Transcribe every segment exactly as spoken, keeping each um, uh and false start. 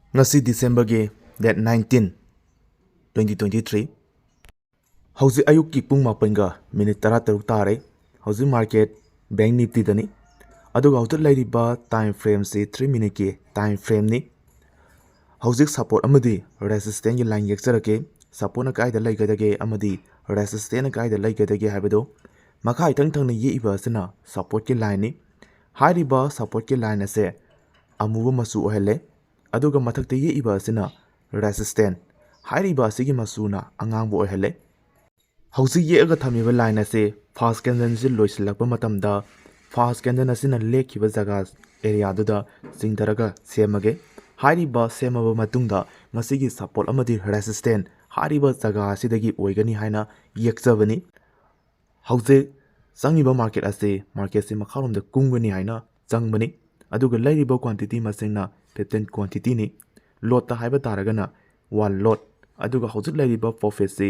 ꯉꯁꯤ Decemberꯒꯤ date nineteen, twenty twenty three꯫ ꯍꯧꯖꯤꯛ ꯑꯌꯨꯛꯀꯤ ꯄꯨꯡ ꯃꯥꯄꯟꯒ minute ꯇꯔꯥꯇꯔꯨꯛ ꯇꯥꯔꯦ꯫ ꯍꯧꯖꯤꯛ market Bank Niftyꯗꯅꯤ꯫ ꯑꯗꯨꯒ ꯍꯧꯖꯤꯛ ꯂꯩꯔꯤꯕ time frameꯁꯤ three minuteꯀꯤ time frameꯅꯤ꯫ ꯍꯧꯖꯤꯛ support ꯑꯃꯗꯤ resistantꯀꯤ line ꯌꯦꯛꯆꯔꯛꯀꯦ꯫ Supportꯅ ꯀꯥꯏꯗ ꯂꯩꯒꯗꯒꯦ ꯑꯃꯗꯤ resistantꯅ ꯀꯥꯏꯗ ꯂꯩꯒꯗꯒꯦ ꯍꯥꯏꯕꯗꯨ ꯃꯈꯥ ꯏꯊꯪ ꯊꯪꯅ ꯌꯦꯛꯏꯕ ꯑꯁꯤꯅ supportꯀꯤ lineꯅꯤ꯫ ꯍꯥꯏꯔꯤꯕ supportꯀꯤ line ꯑꯁꯦ ꯑꯃꯨꯕ ꯃꯆꯨ ꯑꯣꯏꯍꯜꯂꯦ꯫ ꯑꯗꯨꯒ ꯃꯊꯛꯇ ꯌꯦꯛꯏꯕ ꯑꯁꯤꯅ resistant꯫ ꯍꯥꯏꯔꯤꯕ ꯑꯁꯤꯒꯤ ꯃꯆꯨꯅ ꯑꯉꯥꯡꯕ ꯑꯣꯏꯍꯜꯂꯦ꯫ ꯍꯧꯖꯤꯛ ꯌꯦꯛꯑꯒ ꯊꯝꯃꯤꯕ line ꯑꯁꯤ first candleꯁꯤ ꯂꯣꯏꯁꯤꯜꯂꯛꯄ ꯃꯇꯝꯗ first candle ꯑꯁꯤꯅ ꯂꯦꯞꯈꯤꯕ ꯖꯒꯥ areaꯗꯨꯗ ꯆꯤꯡꯊꯔꯒ ꯁꯦꯝꯃꯒꯦ꯫ ꯍꯥꯏꯔꯤꯕ ꯁꯦꯝꯃꯕ ꯃꯇꯨꯡꯗ ꯃꯁꯤꯒꯤ support ꯑꯃꯗꯤ resistant ꯍꯥꯏꯔꯤꯕ ꯖꯒꯥ ꯑꯁꯤꯗꯒꯤ ꯑꯣꯏꯒꯅꯤ ꯍꯥꯏꯅ ꯌꯦꯛꯆꯕꯅꯤ꯫ ꯍꯧꯖꯤꯛ ꯆꯪꯉꯤꯕ market ꯑꯁꯤ marketꯁꯤ ꯃꯈꯥꯔꯣꯝꯗ ꯀꯨꯝꯒꯅꯤ ꯍꯥꯏꯅ ꯆꯪꯕꯅꯤ꯫ ꯑꯗꯨꯒ ꯂꯩꯔꯤꯕ quantity ꯃꯁꯤꯡꯅ fifteen quantityꯅꯤ꯫ Lotꯇ ꯍꯥꯏꯕ ꯇꯥꯔꯒꯅ one lot꯫ ꯑꯗꯨꯒ ꯍꯧꯖꯤꯛ ꯂꯩꯔꯤꯕ profitꯁꯤ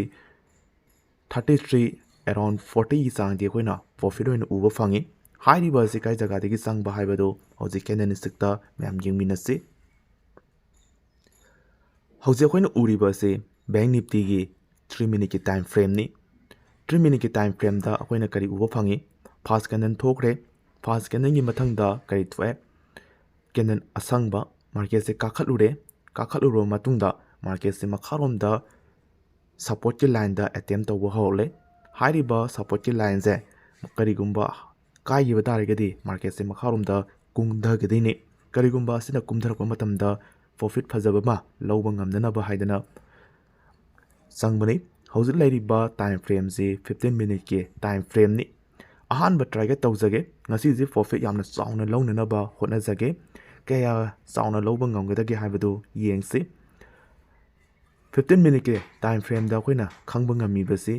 thirty three, around fortyꯒꯤ ꯆꯥꯡꯗꯤ ꯑꯩꯈꯣꯏꯅ profit ꯑꯣꯏꯅ ꯎꯕ ꯐꯪꯉꯤ꯫ ꯍꯥꯏꯔꯤꯕ ꯑꯁꯤ ꯀꯥꯏ ꯖꯒꯥꯗꯒꯤ ꯆꯪꯕ ꯍꯥꯏꯕꯗꯨ ꯍꯧꯖꯤꯛ candlestickꯇ ꯃꯌꯥꯝ ꯌꯦꯡꯃꯤꯟꯅꯁꯤ꯫ ꯍꯧꯖꯤꯛ ꯑꯩꯈꯣꯏꯅ ꯎꯔꯤꯕ ꯑꯁꯤ Bank Niftyꯒꯤ three minuteꯀꯤ time frameꯅꯤ꯫ Three minuteꯀꯤ time frameꯗ ꯑꯩꯈꯣꯏꯅ ꯀꯔꯤ ꯎꯕ ꯐꯪꯉꯤ? First candle ꯊꯣꯛꯈ꯭ꯔꯦ꯫ First candleꯒꯤ ꯃꯊꯪꯗ ꯀꯔꯤ ꯊꯣꯛꯑꯦ? Candle ꯑꯁꯪꯕ꯫ Marketꯁꯦ ꯀꯥꯈꯠꯂꯨꯔꯦ꯫ ꯀꯥꯈꯠꯂꯨꯔꯕ ꯃꯇꯨꯡꯗ marketꯁꯦ ꯃꯈꯥꯔꯣꯝꯗ supportꯀꯤ lineꯗ attempt ꯇꯧꯕ ꯍꯧꯔꯛꯂꯦ꯫ ꯍꯥꯏꯔꯤꯕ supportꯀꯤ lineꯁꯦ ꯀꯔꯤꯒꯨꯝꯕ ꯀꯥꯏꯈꯤꯕ ꯇꯥꯔꯒꯗꯤ marketꯁꯦ ꯃꯈꯥꯔꯣꯝꯗ ꯀꯨꯝꯊꯒꯗꯣꯏꯅꯤ꯫ ꯀꯔꯤꯒꯨꯝꯕ ꯑꯁꯤꯅ ꯀꯨꯝꯊꯔꯛꯄ ꯃꯇꯝꯗ profit ꯐꯖꯕ ꯑꯃ ꯂꯧꯕ ꯉꯝꯅꯅꯕ ꯍꯥꯏꯗꯅ ꯆꯪꯕꯅꯤ꯫ ꯍꯧꯖꯤꯛ ꯂꯩꯔꯤꯕ time frameꯁꯤ fifteen minuteꯀꯤ time frameꯅꯤ꯫ ꯑꯍꯥꯟꯕ target ꯇꯧꯖꯒꯦ꯫ ꯉꯁꯤꯁꯤ profit ꯌꯥꯝꯅ ꯆꯥꯎꯅ ꯂꯧꯅꯅꯕ ꯍꯣꯠꯅꯖꯒꯦ꯫ ꯀꯌꯥ ꯆꯥꯎꯅ ꯂꯧꯕ ꯉꯝꯒꯗꯒꯦ ꯍꯥꯏꯕꯗꯨ ꯌꯦꯡꯁꯤ꯫ Fifteen minuteꯀꯤ time frameꯗ ꯑꯩꯈꯣꯏꯅ ꯈꯪꯕ ꯉꯝꯃꯤꯕꯁꯤ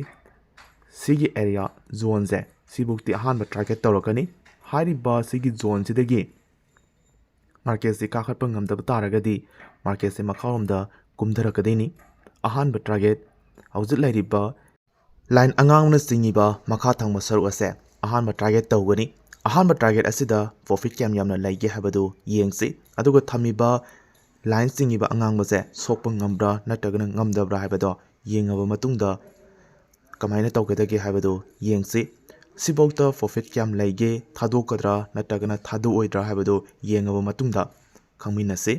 ꯁꯤꯒꯤ area zoneꯁꯦ ꯁꯤꯕꯨꯛꯇꯤ ꯑꯍꯥꯟꯕ target ꯇꯧꯔꯛꯀꯅꯤ꯫ ꯍꯥꯏꯔꯤꯕ ꯁꯤꯒꯤ zoneꯁꯤꯗꯒꯤ marketꯁꯤ ꯀꯥꯈꯠꯄ ꯉꯝꯗꯕ ꯇꯥꯔꯒꯗꯤ marketꯁꯤ ꯃꯈꯥꯔꯣꯝꯗ ꯀꯨꯝꯊꯔꯛꯀꯗꯣꯏꯅꯤ꯫ ꯑꯍꯥꯟꯕ target ꯍꯧꯖꯤꯛ ꯂꯩꯔꯤꯕ line ꯑꯉꯥꯡꯕꯅ ꯆꯤꯡꯉꯤꯕ ꯃꯈꯥ ꯊꯪꯕ ꯁꯔꯨꯛ ꯑꯁꯦ ꯑꯍꯥꯟꯕ target ꯇꯧꯒꯅꯤ꯫ ꯑꯍꯥꯟꯕ target ꯑꯁꯤꯗ profit ꯀꯌꯥꯝ ꯌꯥꯝꯅ ꯂꯩꯒꯦ ꯍꯥꯏꯕꯗꯨ ꯌꯦꯡꯁꯤ꯫ ꯑꯗꯨꯒ ꯊꯝꯃꯤꯕ ꯂꯥꯏꯟ ꯆꯤꯡꯉꯤꯕ ꯑꯉꯥꯡꯕꯁꯦ ꯁꯣꯛꯄ ꯉꯝꯕ꯭ꯔꯥ ꯅꯠꯇ꯭ꯔꯒꯅ ꯉꯝꯗꯕ꯭ꯔꯥ ꯍꯥꯏꯕꯗꯣ ꯌꯦꯡꯉꯕ ꯃꯇꯨꯡꯗ ꯀꯃꯥꯏꯅ ꯇꯧꯒꯗꯒꯦ ꯍꯥꯏꯕꯗꯨ ꯌꯦꯡꯁꯤ꯫ ꯁꯤꯐꯧꯗ ꯄ꯭ꯔꯣꯐꯤꯠ ꯀꯌꯥꯝ ꯂꯩꯒꯦ, ꯊꯥꯗꯣꯛꯀꯗ꯭ꯔꯥ ꯅꯠꯇ꯭ꯔꯒꯅ ꯊꯥꯗꯣꯛꯑꯣꯏꯗ꯭ꯔꯥ ꯍꯥꯏꯕꯗꯨ ꯌꯦꯡꯉꯕ ꯃꯇꯨꯡꯗ ꯈꯪꯃꯤꯟꯅꯁꯤ꯫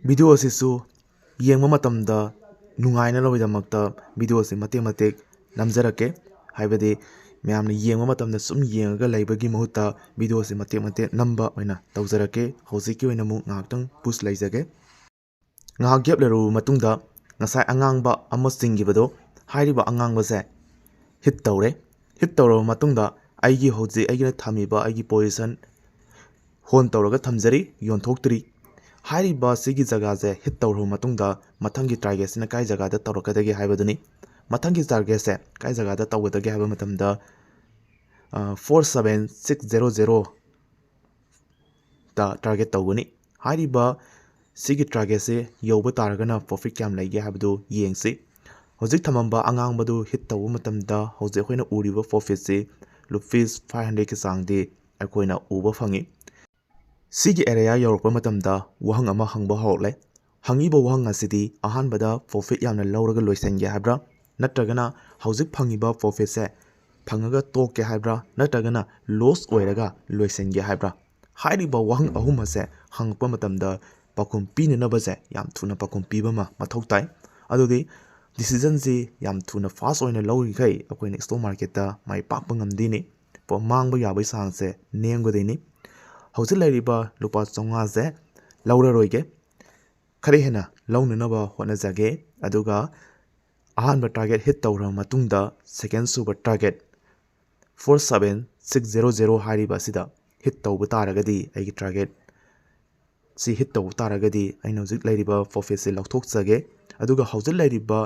ꯚꯤꯗꯤꯑꯣ ꯑꯁꯤꯁꯨ ꯌꯦꯡꯕ ꯃꯇꯝꯗ ꯅꯨꯡꯉꯥꯏꯅꯕꯒꯤꯗꯃꯛꯇ ꯚꯤꯗꯤꯑꯣ ꯑꯁꯤ ꯃꯇꯦꯛ ꯃꯇꯦꯛ ꯅꯝꯖꯔꯛꯀꯦ꯫ ꯍꯥꯏꯕꯗꯤ ꯃꯌꯥꯝꯅ ꯌꯦꯡꯕ ꯃꯇꯝꯗ ꯁꯨꯝ ꯌꯦꯡꯉꯒ ꯂꯩꯕꯒꯤ ꯃꯍꯨꯠꯇ ꯚꯤꯗꯤꯑꯣ ꯑꯁꯤ ꯃꯇꯦꯛ ꯃꯇꯦꯛ ꯅꯝꯕ ꯑꯣꯏꯅ ꯇꯧꯖꯔꯛꯀꯦ꯫ ꯍꯧꯖꯤꯛꯀꯤ ꯑꯣꯏꯅ ꯑꯃꯨꯛ ꯉꯥꯏꯍꯥꯛꯇꯪ ꯄꯨꯁ ꯂꯩꯖꯒꯦ꯫ ꯉꯥꯏꯍꯥꯛ ꯒꯦꯞ ꯂꯩꯔꯨꯔꯕ ꯃꯇꯨꯡꯗ ꯉꯁꯥꯏ ꯑꯉꯥꯡꯕ ꯑꯃ ꯆꯤꯡꯈꯤꯕꯗꯣ, ꯍꯥꯏꯔꯤꯕ ꯑꯉꯥꯡꯕꯁꯦ ꯍꯤꯠ ꯇꯧꯔꯦ꯫ ꯍꯤꯠ ꯇꯧꯔꯕ ꯃꯇꯨꯡꯗ ꯑꯩꯒꯤ ꯍꯧꯖꯤꯛ ꯑꯩꯒꯤꯅ ꯊꯝꯃꯤꯕ ꯑꯩꯒꯤ ꯄꯣꯖꯤꯁꯟ ꯍꯣꯜ ꯇꯧꯔꯒ ꯊꯝꯖꯔꯤ, ꯌꯣꯟꯊꯣꯛꯇ꯭ꯔꯤ꯫ ꯍꯥꯏꯔꯤꯕ ꯁꯤꯒꯤ ꯖꯒꯥꯁꯦ ꯍꯤꯠ ꯇꯧꯔꯕ ꯃꯇꯨꯡꯗ ꯃꯊꯪꯒꯤ ꯇꯥꯔꯒꯦꯠꯁꯤꯅ ꯀꯥꯏ ꯖꯒꯥꯗ ꯇꯧꯔꯛꯀꯗꯒꯦ ꯍꯥꯏꯕꯗꯨꯅꯤ꯫ ꯃꯊꯪꯒꯤ ꯇꯥꯔꯒꯦꯠꯁꯦ ꯀꯥꯏ ꯖꯒꯥꯗ ꯇꯧꯒꯗꯒꯦ ꯍꯥꯏꯕ ꯃꯇꯝꯗ, four seven six zero zero ꯇ ꯇꯥꯔꯒꯦꯠ ꯇꯧꯒꯅꯤ꯫ ꯍꯥꯏꯔꯤꯕ ꯁꯤꯒꯤ ꯇꯥꯔꯒꯦꯠꯁꯦ ꯌꯧꯕ ꯇꯥꯔꯒꯅ ꯄ꯭ꯔꯣꯐꯤꯠ ꯀꯌꯥꯝ ꯂꯩꯒꯦ ꯍꯥꯏꯕꯗꯨ ꯌꯦꯡꯁꯤ꯫ ꯍꯧꯖꯤꯛ ꯊꯝꯃꯝꯕ ꯑꯉꯥꯡꯕꯗꯨ ꯍꯤꯠ ꯇꯧꯕ ꯃꯇꯝꯗ ꯍꯧꯖꯤꯛ ꯑꯩꯈꯣꯏꯅ ꯎꯔꯤꯕ ꯄ꯭ꯔꯣꯐꯤꯠꯁꯤ ꯔꯨꯄꯤꯁ ꯐꯥꯏꯚ ꯍꯟꯗ꯭ꯔꯦꯠꯀꯤ ꯆꯥꯡꯗꯤ ꯑꯩꯈꯣꯏꯅ ꯎꯕ ꯐꯪꯉꯤ꯫ ꯁꯤꯒꯤ ꯑꯦꯔꯤꯌꯥ ꯌꯧꯔꯛꯄ ꯃꯇꯝꯗ ꯋꯥꯍꯪ ꯑꯃ ꯍꯪꯕ ꯍꯧꯔꯛꯂꯦ꯫ ꯍꯪꯉꯤꯕ ꯋꯥꯍꯪ ꯑꯁꯤꯗꯤ ꯑꯍꯥꯟꯕꯗ ꯄ꯭ꯔꯣꯐꯤꯠ ꯌꯥꯝꯅ ꯂꯧꯔꯒ ꯂꯣꯏꯁꯤꯟꯒꯦ ꯍꯥꯏꯕ꯭ꯔꯥ, ꯅꯠꯇ꯭ꯔꯒꯅ ꯍꯧꯖꯤꯛ ꯐꯪꯉꯤꯕ ꯄ꯭ꯔꯣꯐꯤꯠꯁꯦ ꯐꯪꯉꯒ ꯇꯣꯛꯀꯦ ꯍꯥꯏꯕ꯭ꯔꯥ, ꯅꯠꯇ꯭ꯔꯒꯅ ꯂꯣꯁ ꯑꯣꯏꯔꯒ ꯂꯣꯏꯁꯤꯟꯒꯦ ꯍꯥꯏꯕ꯭ꯔꯥ? ꯍꯥꯏꯔꯤꯕ ꯋꯥꯍꯪ ꯑꯍꯨꯝ ꯑꯁꯦ ꯍꯪꯉꯛꯄ ꯃꯇꯝꯗ ꯄꯥꯎꯈꯨꯝ ꯄꯤꯅꯅꯕꯁꯦ ꯌꯥꯝ ꯊꯨꯅ ꯄꯥꯎꯈꯨꯝ ꯄꯤꯕ ꯑꯃ ꯃꯊꯧ ꯇꯥꯏ꯫ ꯑꯗꯨꯗꯤ ꯗꯤꯁꯤꯖꯟꯁꯤ ꯌꯥꯝ ꯊꯨꯅ ꯐꯥꯁ ꯑꯣꯏꯅ ꯂꯧꯔꯤꯈꯩ ꯑꯩꯈꯣꯏꯅ ꯁ꯭ꯇꯣꯛ ꯃꯥꯔꯀꯦꯠꯇ ꯃꯥꯏ ꯄꯥꯛꯄ ꯉꯝꯗꯣꯏꯅꯤ꯫ ꯄꯣ-, ꯃꯥꯡꯕ ꯌꯥꯕꯒꯤ ꯆꯥꯡꯁꯦ ꯅꯦꯝꯒꯗꯣꯏꯅꯤ꯫ ꯍꯧꯖꯤꯛ ꯂꯩꯔꯤꯕ ꯂꯨꯄꯥ ꯆꯥꯝꯃꯉꯥꯁꯦ ꯂꯧꯔꯔꯣꯏꯒꯦ, ꯈꯔ ꯍꯦꯟꯅ ꯂꯧꯅꯅꯕ ꯍꯣꯠꯅꯖꯒꯦ꯫ ꯑꯗꯨꯒ ꯑꯍꯥꯟꯕ ꯇꯥꯔꯒꯦꯠ ꯍꯤꯠ ꯇꯧꯈ꯭ꯔꯕ ꯃꯇꯨꯡꯗ ꯁꯦꯀꯦꯟ ꯁꯨꯕ target four seven six zero zero ꯍꯥꯏꯔꯤꯕ ꯑꯁꯤꯗ ꯍꯤꯠ ꯇꯧꯕ ꯇꯥꯔꯒꯗꯤ, ꯑꯩꯒꯤ ꯇꯥꯔꯒꯦꯠ ꯁꯤ ꯍꯤꯠ ꯇꯧꯕ ꯇꯥꯔꯒꯗꯤ ꯑꯩꯅ ꯍꯧꯖꯤꯛ ꯂꯩꯔꯤꯕ ꯄ꯭ꯔꯣꯐꯤꯠꯁꯦ ꯂꯧꯊꯣꯛꯆꯒꯦ꯫ ꯑꯗꯨꯒ ꯍꯧꯖꯤꯛ ꯂꯩꯔꯤꯕ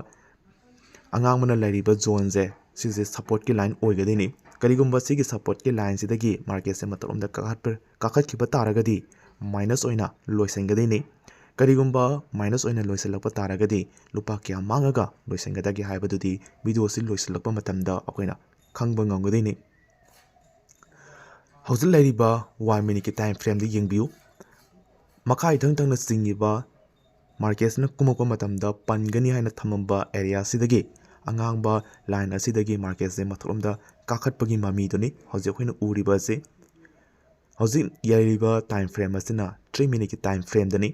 ꯑꯉꯥꯡꯕꯅ ꯂꯩꯔꯤꯕ ꯖꯣꯟꯁꯦ, ꯁꯤꯁꯦ ꯁꯞꯄꯣꯔꯠꯀꯤ ꯂꯥꯏꯟ ꯑꯣꯏꯒꯗꯣꯏꯅꯤ꯫ ꯀꯔꯤꯒꯨꯝꯕ ꯁꯤꯒꯤ ꯁꯞꯄꯣꯔꯠꯀꯤ ꯂꯥꯏꯟꯁꯤꯗꯒꯤ ꯃꯥꯔꯀꯦꯠꯁꯦ ꯃꯇꯣꯝꯗ ꯀꯥꯈꯠꯄ-, ꯀꯥꯈꯠꯈꯤꯕ ꯇꯥꯔꯒꯗꯤ ꯃꯥꯏꯅꯁ ꯑꯣꯏꯅ ꯂꯣꯏꯁꯤꯟꯒꯗꯣꯏꯅꯤ꯫ ꯀꯔꯤꯒꯨꯝꯕ ꯃꯥꯏꯅꯁ ꯑꯣꯏꯅ ꯂꯣꯏꯁꯤꯜꯂꯛꯄ ꯇꯥꯔꯒꯗꯤ ꯂꯨꯄꯥ ꯀꯌꯥ ꯃꯥꯡꯉꯒ ꯂꯣꯏꯁꯤꯟꯒꯗꯒꯦ ꯍꯥꯏꯕꯗꯨꯗꯤ ꯚꯤꯗꯤꯑꯣꯁꯤ ꯂꯣꯏꯁꯤꯜꯂꯛꯄ ꯃꯇꯝꯗ ꯑꯩꯈꯣꯏꯅ ꯈꯪꯕ ꯉꯝꯒꯗꯣꯏꯅꯤ꯫ ꯍꯧꯖꯤꯛ ꯂꯩꯔꯤꯕ ꯋꯥꯟ ꯃꯤꯅꯤꯠꯀꯤ ꯇꯥꯏꯝ ꯐ꯭ꯔꯦꯝꯗ ꯌꯦꯡꯕꯤꯌꯨ꯫ ꯃꯈꯥ ꯏꯊꯪ ꯊꯪꯅ ꯆꯤꯡꯉꯤꯕ marketꯁꯤꯅ ꯀꯨꯝꯃꯛꯄ ꯃꯇꯝꯗ ꯄꯟꯒꯅꯤ ꯍꯥꯏꯅ ꯊꯝꯃꯝꯕ areaꯁꯤꯗꯒꯤ, ꯑꯉꯥꯡꯕ line ꯑꯁꯤꯗꯒꯤ marketꯁꯦ ꯃꯊꯛꯂꯣꯝꯗ ꯀꯥꯈꯠꯄꯒꯤ ꯃꯃꯤꯗꯨꯅꯤ ꯍꯧꯖꯤꯛ ꯑꯩꯈꯣꯏꯅ ꯎꯔꯤꯕ ꯑꯁꯤ꯫ ꯍꯧꯖꯤꯛ ꯌꯩꯔꯤꯕ time frame ꯑꯁꯤꯅ three minuteꯀꯤ time frameꯗꯅꯤ꯫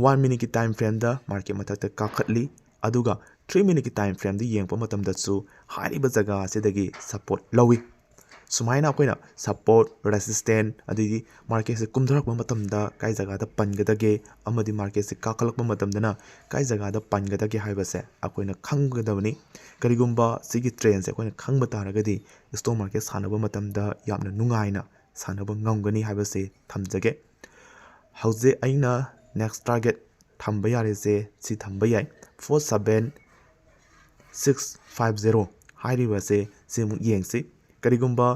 One minuteꯀꯤ time frameꯗ market ꯃꯊꯛꯇ ꯀꯥꯈꯠꯂꯤ, ꯑꯗꯨꯒ three minuteꯀꯤ time frameꯗ ꯌꯦꯡꯉꯛꯄ ꯃꯇꯝꯗꯁꯨ ꯍꯥꯏꯔꯤꯕ ꯖꯒꯥ ꯑꯁꯤꯗꯒꯤ support ꯂꯧꯏ꯫ ꯁꯨꯃꯥꯏꯅ ꯑꯩꯈꯣꯏꯅ support, resistance, ꯑꯗꯩꯗꯤ marketꯁꯦ ꯀꯨꯝꯊꯔꯛꯄ ꯃꯇꯝꯗ ꯀꯥꯏ ꯖꯒꯥꯗ ꯄꯟꯒꯗꯒꯦ, ꯑꯃꯗꯤ marketꯁꯦ ꯀꯥꯈꯠꯂꯛꯄ ꯃꯇꯝꯗꯅ ꯀꯥꯏ ꯖꯒꯥꯗ ꯄꯟꯒꯗꯒꯦ ꯍꯥꯏꯕꯁꯦ ꯑꯩꯈꯣꯏꯅ ꯈꯪꯒꯗꯕꯅꯤ꯫ ꯀꯔꯤꯒꯨꯝꯕ ꯁꯤꯒꯤ trendꯁꯦ ꯑꯩꯈꯣꯏꯅ ꯈꯪꯕ ꯇꯥꯔꯒꯗꯤ stock market ꯁꯥꯟꯅꯕ ꯃꯇꯝꯗ ꯌꯥꯝꯅ ꯅꯨꯡꯉꯥꯏꯅ ꯁꯥꯟꯅꯕ ꯉꯝꯒꯅꯤ ꯍꯥꯏꯕꯁꯤ ꯊꯝꯖꯒꯦ꯫ ꯍꯧꯖꯤꯛ ꯑꯩꯅ next target ꯊꯝꯕ ꯌꯥꯔꯤꯁꯦ ꯁꯤ ꯊꯝꯕ ꯌꯥꯏ, four seven six five zero ꯍꯥꯏꯔꯤꯕꯁꯦ ꯁꯤꯃꯨꯛ ꯌꯦꯡꯁꯤ꯫ ꯀꯔꯤꯒꯨꯝꯕ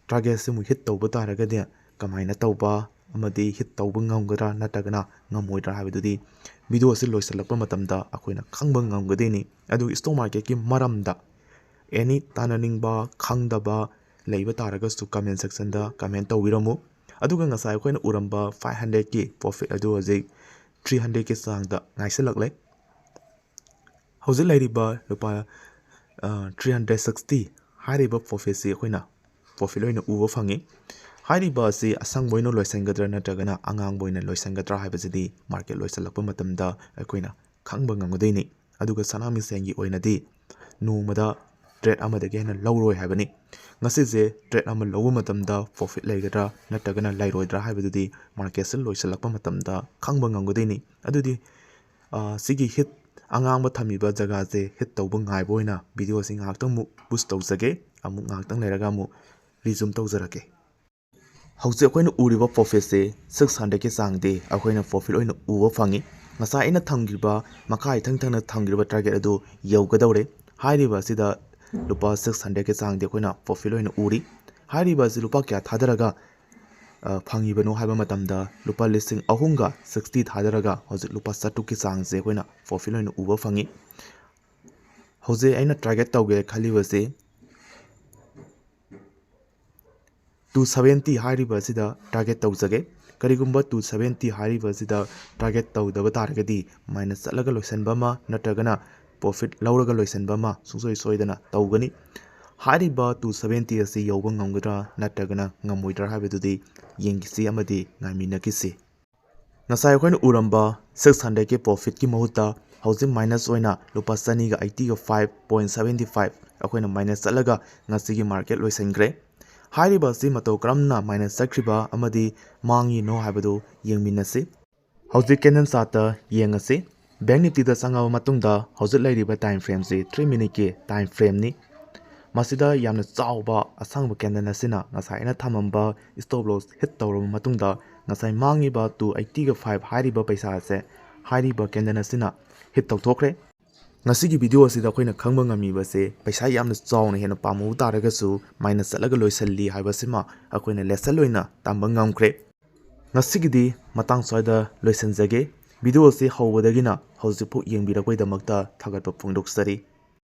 targetꯁꯤꯃꯨꯛ hit ꯇꯧꯕ ꯇꯥꯔꯒꯗꯤ ꯀꯃꯥꯏꯅ ꯇꯧꯕ ꯑꯃꯗꯤ hit ꯇꯧꯕ ꯉꯝꯒꯗ꯭ꯔꯥ ꯅꯠꯇ꯭ꯔꯒꯅ ꯉꯝꯃꯣꯏꯗ꯭ꯔꯥ ꯍꯥꯏꯕꯗꯨꯗꯤ videoꯁꯤ ꯂꯣꯏꯁꯤꯜꯂꯛꯄ ꯃꯇꯝꯗ ꯑꯩꯈꯣꯏꯅ ꯈꯪꯕ ꯉꯝꯒꯗꯣꯏꯅꯤ꯫ ꯑꯗꯨꯒ stock marketꯀꯤ ꯃꯔꯝꯗ any ꯇꯥꯟꯅꯅꯤꯡꯕ, ꯈꯪꯗꯕ ꯂꯩꯕ ꯇꯥꯔꯒꯁꯨ comment sectionꯗ comment ꯇꯧꯕꯤꯔꯝꯃꯨ꯫ ꯑꯗꯨꯒ ꯉꯁꯥꯏ ꯑꯩꯈꯣꯏꯅ ꯎꯔꯝꯕ five hundredꯀꯤ profit ꯑꯗꯨ ꯍꯧꯖꯤꯛ three hundredꯀꯤ ꯆꯥꯡꯗ ꯉꯥꯏꯁꯤꯜꯂꯛꯂꯦ꯫ ꯍꯧꯖꯤꯛ ꯂꯩꯔꯤꯕ ꯂꯨꯄꯥ, ꯑ, three hundred sixty ꯍꯥꯏꯔꯤꯕ profitꯁꯤ ꯑꯩꯈꯣꯏꯅ profit ꯑꯣꯏꯅ ꯎꯕ ꯐꯪꯉꯤ꯫ ꯍꯥꯏꯔꯤꯕ ꯑꯁꯤ ꯑꯁꯪꯕ ꯑꯣꯏꯅ ꯂꯣꯏꯁꯤꯟꯒꯗ꯭ꯔꯥ ꯅꯠꯇ꯭ꯔꯒꯅ ꯑꯉꯥꯡꯕ ꯑꯣꯏꯅ ꯂꯣꯏꯁꯤꯟꯒꯗ꯭ꯔꯥ ꯍꯥꯏꯕꯁꯤꯗꯤ market ꯂꯣꯏꯁꯤꯜꯂꯛꯄ ꯃꯇꯝꯗ ꯑꯩꯈꯣꯏꯅ ꯈꯪꯕ ꯉꯝꯒꯗꯣꯏꯅꯤ꯫ ꯑꯗꯨꯒ ꯁꯅꯥ ꯃꯤꯡꯁꯦꯟꯒꯤ ꯑꯣꯏꯅꯗꯤ ꯅꯣꯡꯃꯗ trade ꯑꯃꯗꯒꯤ ꯍꯦꯟꯅ ꯂꯧꯔꯣꯏ ꯍꯥꯏꯕꯅꯤ꯫ ꯉꯁꯤꯁꯦ trade ꯑꯃ ꯂꯧꯕ ꯃꯇꯝꯗ profit ꯂꯩꯒꯗ꯭ꯔꯥ ꯅꯠꯇ꯭ꯔꯒꯅ ꯂꯩꯔꯣꯏꯗ꯭ꯔꯥ ꯍꯥꯏꯕꯗꯨꯗꯤ marketꯁꯤ ꯂꯣꯏꯁꯤꯜꯂꯛꯄ ꯃꯇꯝꯗ ꯈꯪꯕ ꯉꯝꯒꯗꯣꯏꯅꯤ꯫ ꯑꯗꯨꯗꯤ, ꯑ, ꯁꯤꯒꯤ hit ꯑꯉꯥꯡꯕ ꯊꯝꯃꯤꯕ ꯖꯒꯥꯁꯦ hit ꯇꯧꯕ ꯉꯥꯏꯕ ꯑꯣꯏꯅ videoꯁꯤ ꯉꯥꯏꯍꯥꯛꯇꯪ ꯑꯃꯨꯛ pause ꯇꯧꯖꯒꯦ꯫ ꯑꯃꯨꯛ ꯉꯥꯏꯍꯥꯛꯇꯪ ꯂꯩꯔꯒ ꯑꯃꯨꯛ resume ꯇꯧꯖꯔꯛꯀꯦ꯫ ꯍꯧꯖꯤꯛ ꯑꯩꯈꯣꯏꯅ ꯎꯔꯤꯕ profitꯁꯦ six hundredꯀꯤ ꯆꯥꯡꯗꯤ ꯑꯩꯈꯣꯏꯅ profit ꯑꯣꯏꯅ ꯎꯕ ꯐꯪꯉꯤ꯫ ꯉꯁꯥꯏ ꯑꯩꯅ ꯊꯝꯈꯤꯕ, ꯃꯈꯥ ꯏꯊꯪ ꯊꯪꯅ ꯊꯝꯈꯤꯕ target ꯑꯗꯨ ꯌꯧꯒꯗꯧꯔꯦ꯫ ꯍꯥꯏꯔꯤꯕ ꯑꯁꯤꯗ ꯂꯨꯄꯥ six hundredꯀꯤ ꯆꯥꯡꯗꯤ ꯑꯩꯈꯣꯏꯅ profit ꯑꯣꯏꯅ ꯎꯔꯤ꯫ ꯍꯥꯏꯔꯤꯕ ꯑꯁꯤ ꯂꯨꯄꯥ ꯀꯌꯥ ꯊꯥꯗꯔꯒ, ꯑ, ꯐꯪꯉꯤꯕꯅꯣ ꯍꯥꯏꯕ ꯃꯇꯝꯗ ꯂꯨꯄꯥ ꯂꯤꯁꯤꯡ ꯑꯍꯨꯝꯒ sixty ꯊꯥꯗꯔꯒ ꯍꯧꯖꯤꯛ ꯂꯨꯄꯥ ꯆꯥꯇ꯭ꯔꯨꯛꯀꯤ ꯆꯥꯡꯁꯦ ꯑꯩꯈꯣꯏꯅ profit ꯑꯣꯏꯅ ꯎꯕ ꯐꯪꯉꯤ꯫ ꯍꯧꯖꯤꯛ ꯑꯩꯅ target ꯇꯧꯒꯦ ꯈꯜꯂꯤꯕꯁꯤ two seventy ꯍꯥꯏꯔꯤꯕ ꯑꯁꯤꯗ target ꯇꯧꯖꯒꯦ꯫ ꯀꯔꯤꯒꯨꯝꯕ two seventy ꯍꯥꯏꯔꯤꯕ ꯑꯁꯤꯗ target ꯇꯧꯗꯕ ꯇꯥꯔꯒꯗꯤ minus ꯆꯠꯂꯒ ꯂꯣꯏꯁꯤꯟꯕ ꯑꯃ ꯅꯠꯇ꯭ꯔꯒꯅ profit ꯂꯧꯔꯒ ꯂꯣꯏꯁꯤꯟꯕ ꯑꯃ ꯁꯨꯡꯁꯣꯏ ꯁꯣꯏꯗꯅ ꯇꯧꯒꯅꯤ꯫ ꯍꯥꯏꯔꯤꯕ two seventy ꯑꯁꯤ ꯌꯧꯕ ꯉꯝꯒꯗ꯭ꯔꯥ ꯅꯠꯇ꯭ꯔꯒꯅ ꯉꯝꯃꯣꯏꯗ꯭ꯔꯥ ꯍꯥꯏꯕꯗꯨꯗꯤ ꯌꯦꯡꯈꯤꯁꯤ ꯑꯃꯗꯤ ꯉꯥꯏꯃꯤꯟꯅꯈꯤꯁꯤ꯫ ꯉꯁꯥꯏ ꯑꯩꯈꯣꯏꯅ ꯎꯔꯝꯕ six hundredꯀꯤ profitꯀꯤ ꯃꯍꯨꯠꯇ ꯍꯧꯖꯤꯛ minus ꯑꯣꯏꯅ ꯂꯨꯄꯥ ꯆꯅꯤꯒ eightyꯒ five point seventy five ꯑꯩꯈꯣꯏꯅ minus ꯆꯠꯂꯒ ꯉꯁꯤꯒꯤ market ꯂꯣꯏꯁꯤꯟꯈ꯭ꯔꯦ꯫ ꯍꯥꯏꯔꯤꯕ ꯑꯁꯤ ꯃꯇꯧ ꯀꯔꯝꯅ minus ꯆꯠꯈ꯭ꯔꯤꯕ ꯑꯃꯗꯤ ꯃꯥꯡꯉꯤꯅꯣ ꯍꯥꯏꯕꯗꯨ ꯌꯦꯡꯃꯤꯟꯅꯁꯤ꯫ ꯍꯧꯖꯤꯛ candle chartꯇ ꯌꯦꯡꯉꯁꯤ꯫ Bank Niftyꯗ ꯆꯪꯉꯕ ꯃꯇꯨꯡꯗ ꯍꯧꯖꯤꯛ ꯂꯩꯔꯤꯕ time frameꯁꯤ three minuteꯀꯤ time frameꯅꯤ꯫ ꯃꯁꯤꯗ ꯌꯥꯝꯅ ꯆꯥꯎꯕ ꯑꯁꯪꯕ candle ꯑꯁꯤꯅ ꯉꯁꯥꯏ ꯑꯩꯅ ꯊꯝꯃꯝꯕ stop loss hit ꯇꯧꯔꯕ ꯃꯇꯨꯡꯗ ꯉꯁꯥꯏ ꯃꯥꯡꯉꯤꯕ two eightyꯒ five ꯍꯥꯏꯔꯤꯕ ꯄꯩꯁꯥ ꯑꯁꯦ ꯍꯥꯏꯔꯤꯕ candle ꯑꯁꯤꯅ hit ꯇꯧꯊꯣꯛꯈ꯭ꯔꯦ꯫ ꯉꯁꯤꯒꯤ video ꯑꯁꯤꯗ ꯑꯩꯈꯣꯏꯅ ꯈꯪꯕ ꯉꯝꯃꯤꯕꯁꯦ ꯄꯩꯁꯥ ꯌꯥꯝꯅ ꯆꯥꯎꯅ ꯍꯦꯟꯅ ꯄꯥꯝꯃꯨꯕ ꯇꯥꯔꯒꯁꯨ minus ꯆꯠꯂꯒ ꯂꯣꯏꯁꯤꯜꯂꯤ ꯍꯥꯏꯕꯁꯤꯃ ꯑꯩꯈꯣꯏꯅ lesson ꯑꯣꯏꯅ ꯇꯝꯕ ꯉꯝꯈ꯭ꯔꯦ꯫ ꯉꯁꯤꯒꯤꯗꯤ ꯃꯇꯥꯡ ꯁ꯭ꯋꯥꯏꯗ ꯂꯣꯏꯁꯤꯟꯖꯒꯦ꯫ Video ꯑꯁꯤ ꯍꯧꯕꯗꯒꯤꯅ ꯍꯧꯖꯤꯛꯐꯥꯎ ꯌꯦꯡꯕꯤꯔꯛꯄꯒꯤꯗꯃꯛꯇ ꯊꯥꯒꯠꯄ ꯐꯣꯡꯗꯣꯛꯆꯔꯤ꯫